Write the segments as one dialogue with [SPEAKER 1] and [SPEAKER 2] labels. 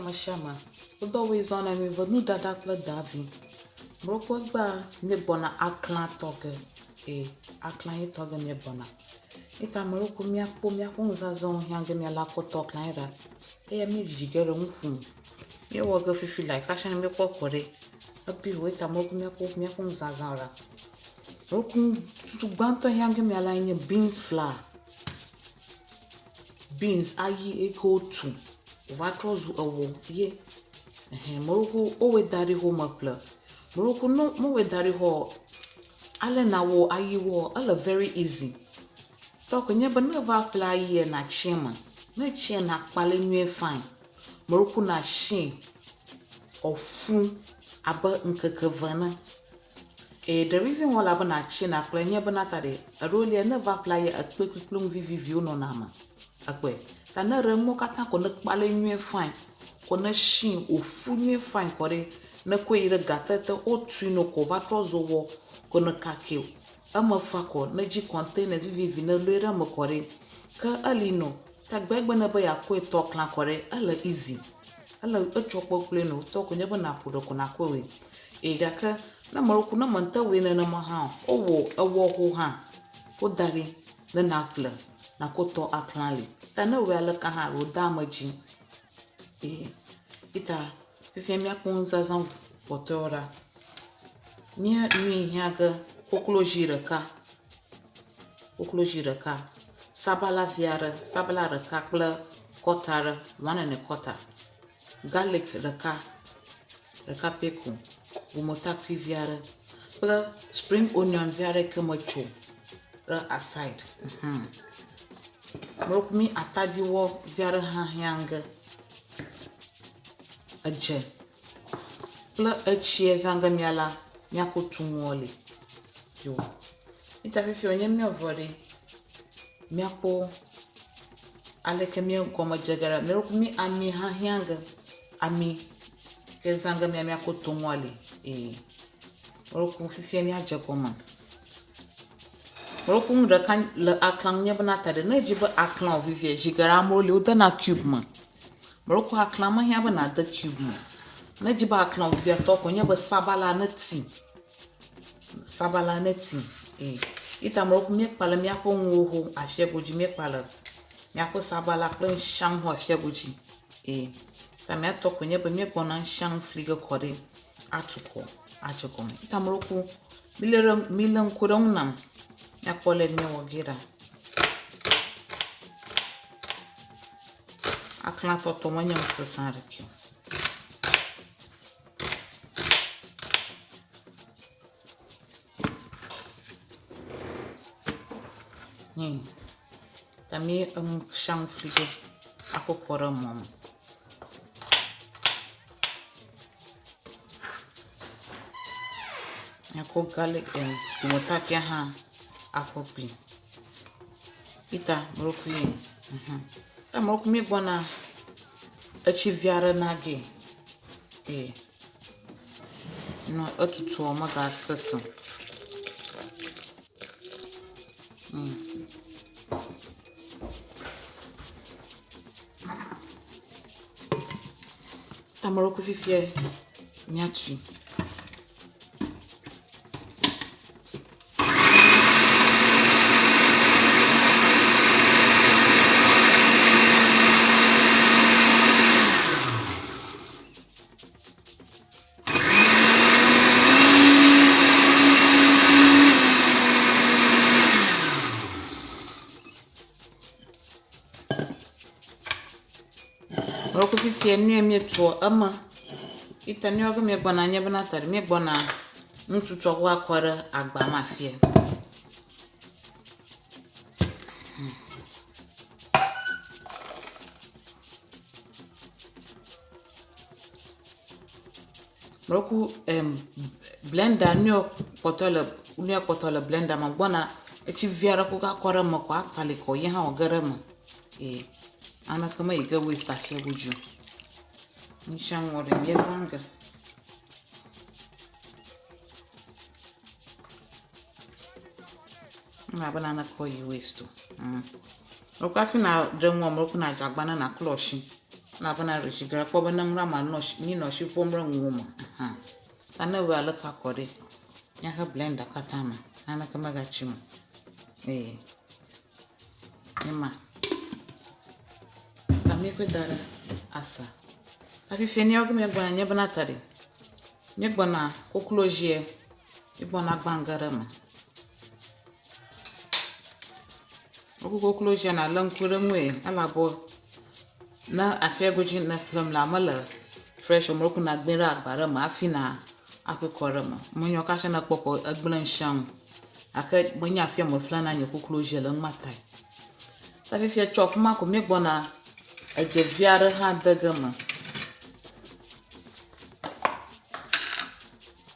[SPEAKER 1] Ame sia ame. Wodɔ woe zɔ na mi ve nudada kple davi. Mlɔkpɔ egbea míegbɔna aklã tɔ ge eye aklã ye tɔ ge míegbɔna. Eyi ta ame ɖewo ko míakpɔ míaƒe nuzazãwo hiã ge míalé akɔtɔ aklã ye ɖa. Eya míedzidzi ge ɖe eŋu fũu. Míewɔ ge fifi laa kasia ne míekpɔ kɔ ɖe ebi o. Eyi ta ame ɖewo ko míakpɔ míaƒe nuzazãwo ɖa. Mlɔkpɔ nututu gbãtɔ hiã ge míalé nye beans flour. Beans ayi eyi ke wotu wòva trɔ zu ewɔ ye. Ɛhɛ mɔlukú wowɔe da ɖi xoxo meƒle. Mɔlukú ne mewɔe da ɖi xoxoa ale nawɔ ayiwoa ele very easy. Tɔ ke nye be ne eva ƒle ayia natsi eme. Ne etsia nakpali nyuie fine. Mɔlukú natsi wòaƒu abe ŋkeke eve ene. Eye the reason why elabe natsi nakplɔe nye bena ta ɖe eɖewo lia ne eva ƒle ayi ekpe kpikpli nu viviviwo nɔna eme. Ekpɔe. Ta ne eɖe nuwo katã ko ne kpale nyuie fine, ko ne shi wòƒu nyuie fine kɔ ɖe, ne kɔe yi ɖe gatete wotui no ko va trɔ zo wɔ ko ne kake eme fa kɔ ne dzi containers vivivi ne lɔe ɖe eme kɔ ɖe ke eli no. Ta gbegbe ne be yeakɔe tɔ klã kɔ ɖe ele easy. Ele etsɔ kpɔkplɔe no tɔ ko nye be naku ɖe ko nakɔe wɔe. Eye gake ne ame ɖewo ku ne mete wɔe nenema hã o, wowɔ ewɔ ho hã woda ɖi ne naƒle nakɔ tɔ aklã li. Ta ne ewɔe aleke hã wòdea ame dzi. Eye ita fifia míakpɔ nuzazã kpɔtɔewo ɖa. Mía nu yi hiã ge koklozi ɖeka, koklozi ɖeka, sabala vi aɖe, sabala ɖeka kple kɔta aɖe, one and a quarter, galik ɖeka, ɖeka pɛ ko, gumetakui vi aɖe kple spring onion vi aɖe yi ke metso ɖe aside. Mhm. Mlɔkumi atadiwɔ vi aɖe hã hiã ge. Edze kple etsie zã ge míala míako tu ŋuɔ li. Yo. Mita fifi wònye míevɔ ɖe míakpɔ aleke mía gɔme dze ge ɖa. Míawo mí ami hã hiã ge. Ami ke zã ge mía míako to ŋua li. Ee. Míawo fifia míadze gɔme. Míawo nu ɖeka le aklã ŋu nye bena ta ɖe ne edzi be aklã wòvivia zi geɖe amewo li wodena cube me. Míawo aklã mehiã be nàde cube me o. Ne edzi be aklã wòvivia tɔ ko nye be sabala neti. Sabala neti ee. Yi ta amewo míekpa le míaƒe nuwo ho afia godzi míekpa le míaƒe sabala kple nusianu ho afia godzi ee. Ta míatɔ koe nye be míegbɔna nusianu fli ge kɔ ɖi atu kɔ adze gɔme. Yi ta amewo ku mílé ɖe mílé ŋku ɖe eŋu nam míakpɔ ale míawɔ ge ɖa. Aklãtɔtɔ menye nu sesẽ aɖeke o. Hmm. Ta mi enu sia nu fli ge akɔ kɔ ɖe mɔ me. Míakɔ galik em gumetakui hã akɔ kpi. Peter mlɔkui mhm. Ta mlɔkui míegbɔna etsi vi aɖe na gee. Ee. Nɔ etutua megasesẽ o. Mm. Tameɖokui fifia míatui. Mlɔkɔ fifia nue míetsoa eme. Ita nua ke míegbɔna nye bena ta ɖe míegbɔna nututua kɔ akɔ ɖe agba me afia. Mlɔku em blɛnda nuyɔ kpɔtɔ le nuyɔ kpɔtɔ le blɛnda me gbɔna etsi vi aɖe ko akɔ ɖe eme ko akpali ko ye hã wòage ɖe eme. Ee naneke me yi ge waste afia godzi o. Nusianu ɖe míezã ge. Elabe naneke yi waste o. Mm. Mlɔku hafi naɖe nua mlɔku nadze agba ne naklɔ asi. Elabena zi geɖe ekpɔ be ne nu ɖe ma nɔ mi nɔ asi ƒom ɖe nuwò me hã. Ta ne ewɔe aleke kɔ ɖi, míaxe blenda katã me naneke megatsi eme o. Ee ema. Ta míekɔe da ɖe asa. Hafi fifia míawo ke míegbɔna nye bena ta ɖe, míegbɔna koklozie, míegbɔna gbã ge ɖe eme. Woku koklozi nalé ŋku ɖe ŋue elabe ne afia godzi nèƒlem lea mele fresh o meku nàgbẽ ɖe agba ɖe me hafi na akɔe kɔ ɖe eme. Menyo kasɛ ne ekpɔ ko egblẽ ŋsia ŋu gake menye afia meƒlena nye koklozi le nua tae. Ta fifia tso afi ma ko míegbɔna edze vi aɖe hã de ge eme.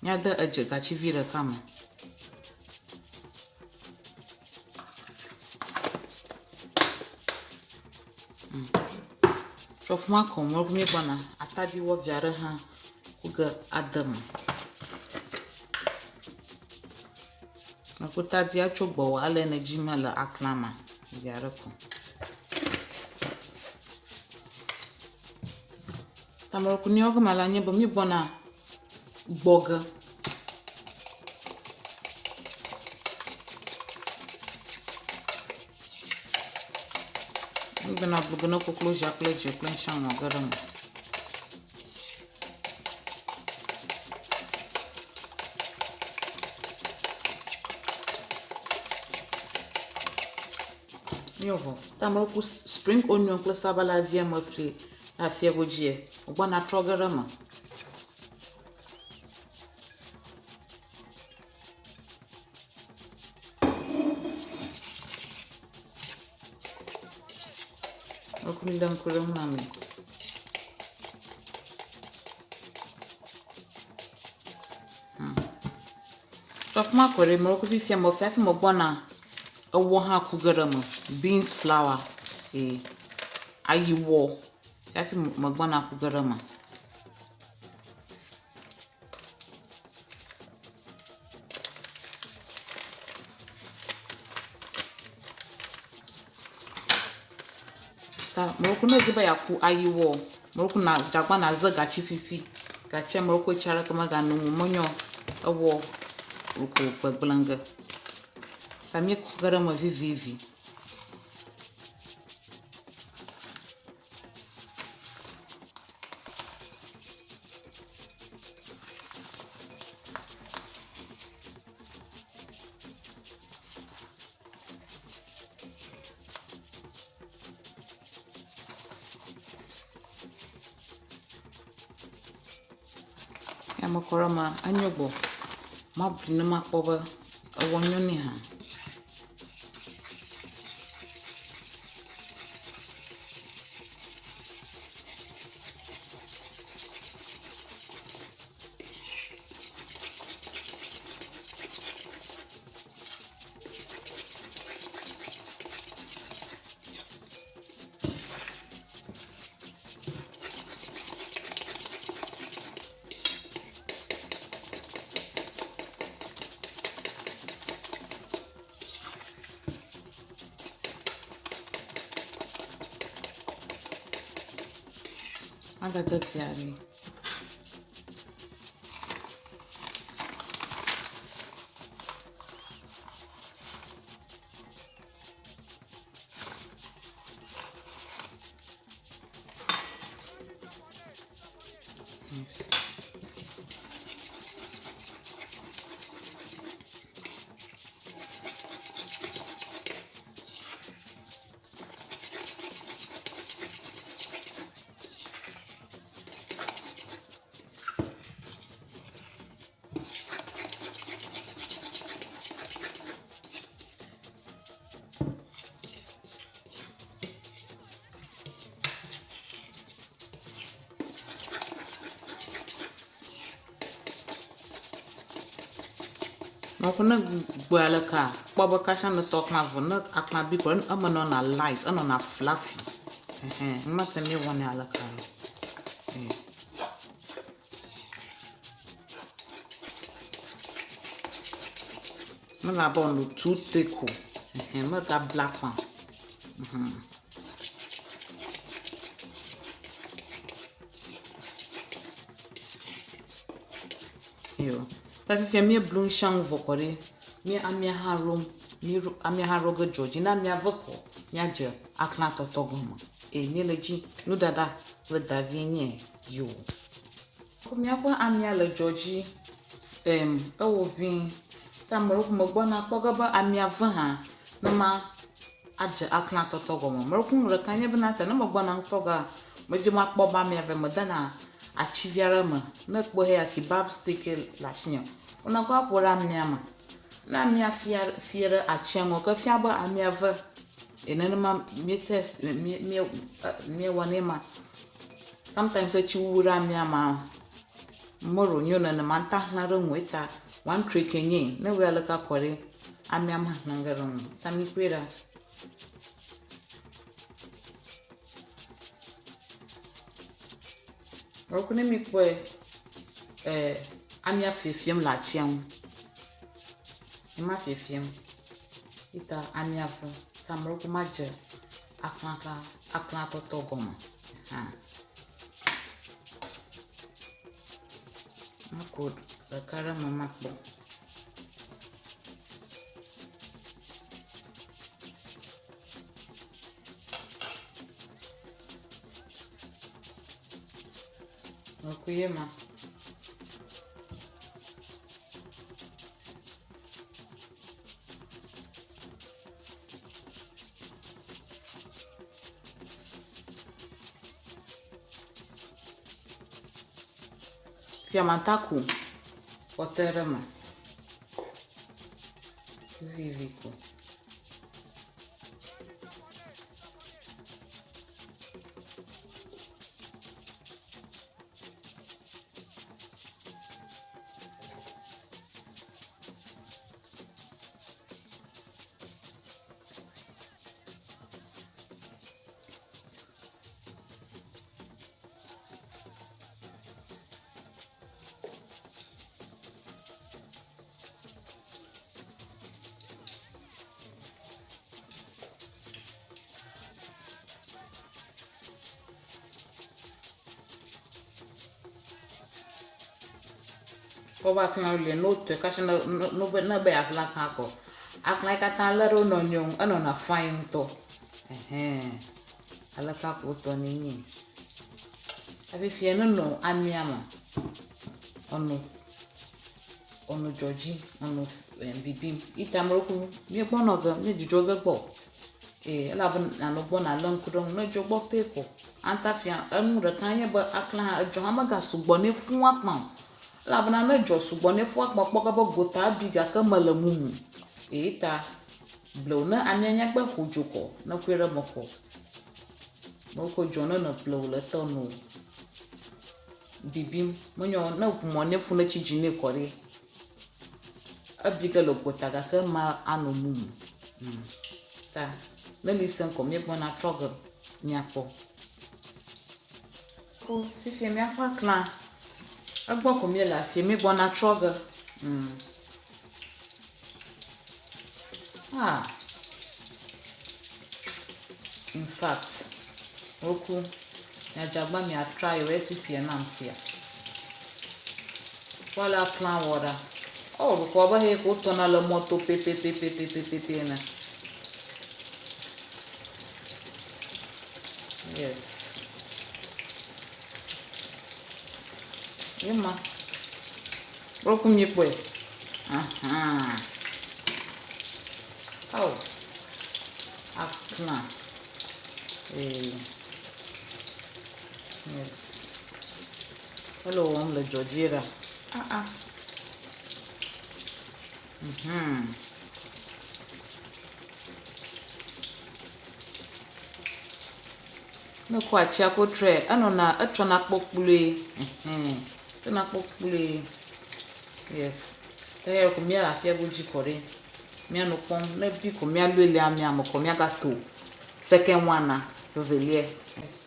[SPEAKER 1] Míade edze gatsi vi ɖeka me. Tso afi ma ko míegbɔna atadiwɔ vi aɖe hã ku ge ade eme. Meku tadia tso gbɔwò ale nèdzi mele aklã me vi aɖe ko. Tameɖokuiwo gɔme la nye be míegbɔna gbɔ ge. Míegbɔna blu ge ne koklozia kple dze kple ŋutsiaŋua ge ɖe eme. Míevɔ. Ta amewo ku spring onion kple sabala via me fli ɖe afia godzie. Wogbɔna trɔ ge ɖe eme. Woku mi ɖe ŋku ɖe ŋu na mi. Tso afi ma ko ɖe mewo fifia mefia hafi megbɔna ewɔ hã ku ge ɖe eme. Beans flour ee ayiwɔ hafi megbɔna ku ge ɖe eme. Ta mewo ne edzi be yeaku ayiwɔ mewo na dzagba naze gatsi ƒiƒi. Gatsia mewo tsi aɖeke megano ŋu o menyo ewɔ ko gbegblẽ ge. Ta míeku ge ɖe eme vivivi. Ya mekɔ ɖe eme enyo gbɔ. Mabui ne makpɔ be ewɔ nyo nɛ hã. Agate fia ɖi. Yes. Mɔƒo ne gbɔe aleka kpɔ be kasha ne tɔ aklã vɔ ne aklã bi ko eme nɔna light enɔna fluffy. Ɛhɛn numa te mi wɔnɛ aleka lo. Ee. Mele abe wònɔ too thick o. Ɛhɛn megabla akpa o. Yo. Ta fifia míeblu ŋushiaŋu vɔ kɔ ɖi. Mía amia hã ɖom, míeɖo amia hã ɖo ge dzɔ dzi. Ne amia ve kɔ, míadze aklã tɔtɔ gɔme. Eye míele dzi nuɖaɖa kple davie nye yo. Míaƒe amia le dzɔ dzi em ewɔ ʋĩ. Ta ame ɖewo megbɔna kpɔ ge be amia ve hã ne ma adze aklã tɔtɔ gɔme. Meɖo nu ɖeka nye bena ta ne megbɔna ŋutɔ gea, medze makpɔ be amia ve medena atsi vi aɖe me. Ne ekpɔe heya kebab stick le asinye. Wona kɔ aƒo ɖe amia me. Ne amia fia fie ɖe atsia ŋu ke fia be amia ve. Eye nenema mi test mi mi miewɔnɛ ma. Sometimes etsi wuwu ɖe amia mea, meɖo nyo nenema ŋta hlẽ ɖe ŋu eta one trick enye. Ne ewɔe aleke akɔ ɖi amia mehlẽ ge ɖe ŋu o. Ta mikpɔe ɖa. Meɖo ne mikpɔe e amia fiefiem le atsia ŋu. Ema fiefiem. Eta amia ve. Ta meɖo madze aklã aklã tɔtɔ gɔme. Hã. Mako ɖeka ɖe eme makpɔ. Mekui ye ma. Fiamataku kpɔtɔe ɖe eme. Vivi ko. Wobe aklã li ne wotɔe kasi ne ne ne be yeaƒle aklã kɔ. Aklã yi katã lé ɖe wo nɔnɔewo ŋu enɔna fain ŋutɔ. Ɛhɛn aleke ko wotɔnɛ nye. Hafi fia ne nɔ amia me eno eno dzɔ dzi eno bibim. Ita ame ɖewo míegbɔnɔ ge míedzudzɔ ge gbɔ o. Ee elabe nanɔ gbɔ nalé ŋku ɖe eŋu. Ne edzo gbɔ pɛ ko anta fia enu ɖeka nye be aklã hã edzɔ hã megasugbɔ nɛ fũu akpa o. Elabena ne edzɔ sugbɔ nɛ fũu akpa kpɔ ge be gota ebi gake mele mumu. Eyi ta blewu ne amea nya gbe ƒo dzo kɔ ne kɔe ɖe eme kɔ. Ne wokɔ dzo ne nɔ blewu le ete nɔ bibim. Menyo ne ʋu mɔ nɛ fũu ne tsi dzi nɛ kɔ ɖi. Ebi ge le gota gake ema anɔ mumu. Hmm. Ta ne li sẽ kɔ míegbɔna trɔ ge míakpɔ. Ko fifia míaƒe aklã egbɔ ko míele afia míegbɔna trɔ ge. Hmm. Ah. In fact, woku miadzagba mia try recipe nam sia. Kpɔ ale aklã wɔ ɖa. Ewɔ ɖukɔ abe xeye ke wotɔna le mɔto pɛpɛpɛpɛpɛpɛ ene. Yes. Ye ma. Kpɔ mi kpɔe. Aha. Oh. Aklã. Ee. Yes. Ele wɔm le dzɔ dzi ɖa. Ah ah. Mhm. Ne ekɔ atsia ko trɔe, enɔna etsɔna kpokploe. Ɛhɛn. Etsɔna kpokploe. Yes. Eya ko míele afia godzi kɔ ɖi. Míanɔ kpɔm. Ne ebi ko míalɔe le amia me ko míagato second one a vevelia. Yes.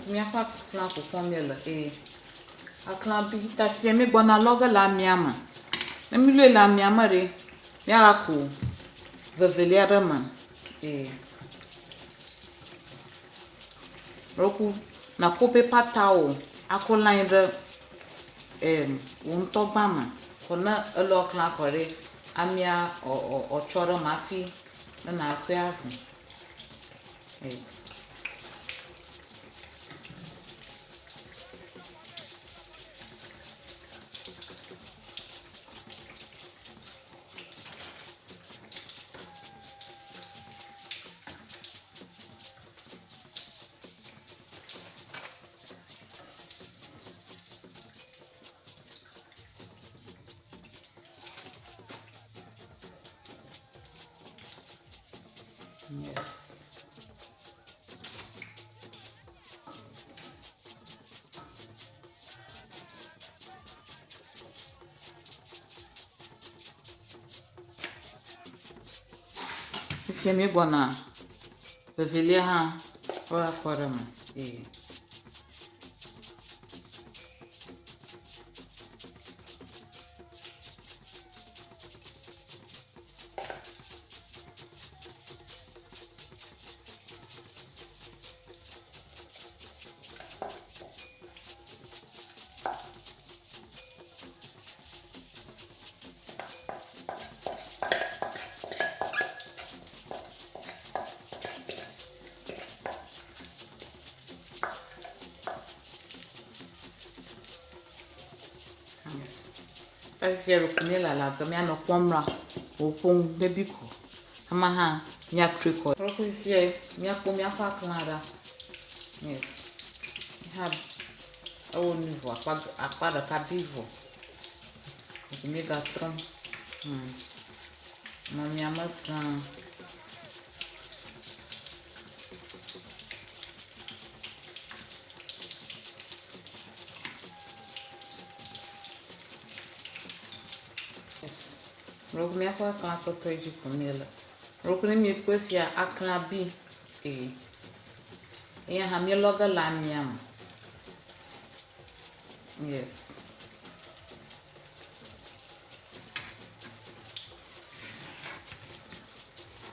[SPEAKER 1] Míaƒe aklã ko kpɔm míele eye aklã bi ta fia míegbɔna lɔ ge le amia me. Ne mílɔe le amia me ɖe, míagaku vevelia ɖe eme eye Roku nakɔ paper towel akɔ line ɖe em wò ŋutɔ gba me. Kɔ ne elɔ klã kɔ ɖe amia ɔ ɔ ɔtsɔ ɖe eme hafi ne nàkɔe aɖu. E. Yes. Fifia míegbɔna evelia hã ƒe afɔ ɖe me eye. Efia ɖo míele alagbe míanɔ kpɔm la, wòƒo nu ɖebi ko. Ama hã míatrɔe kɔ. Fifia míakpɔ míaƒe aklã ɖa. Yes. Hã ewɔ nu vɔ akpa akpa ɖeka bi vɔ. Míegatrɔ. Hmm. Mamia mesẽ. Yes. Mlɔku míaƒe aklã tɔtɔe dzi ko míele. Mlɔku ne míekpɔe fia aklã bi ee. Eya hã míelɔ ge le amia me. Yes.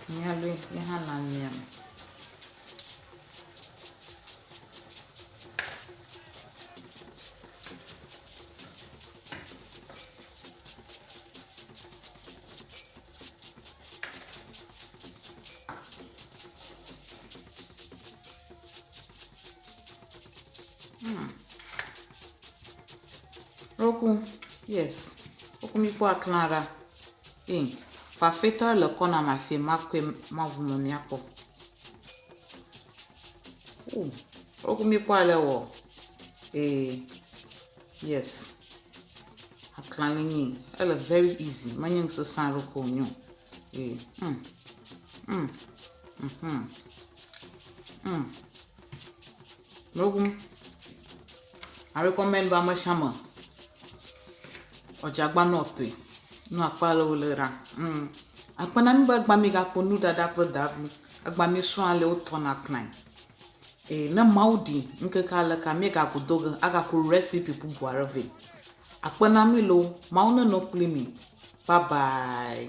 [SPEAKER 1] Míalɔe ye hã le amia me. Hmm. Roku, yes. Woku mi kpɔ aklã ɖa. Ee, fafɛtɔ le kɔ na ma fi makɔe maʋu me miakpɔ. Oh, woku mi kpɔ ale wɔ. Ee, yes. Aklã le nyi. Ele very easy. Menye nu sesẽ aɖe ko wònye o. Ee, mm, mm, mhm, mm. Roku. I recommend be ame sia ame wòadze agbagba ne wòatɔe. Nu akpa ale wole ɖa. Mm. Akpe na mí be egbea mígakpɔ nuɖaɖa kple davi. Egbea míesrɔ̃ ale wotɔna aklae. Eye ne Mawu ɖi ŋkeke aleka míegago do ge agaku recipe bubu aɖe vɛ. Akpe na mí loo. Mawu nenɔ kpli mi. Bye bye.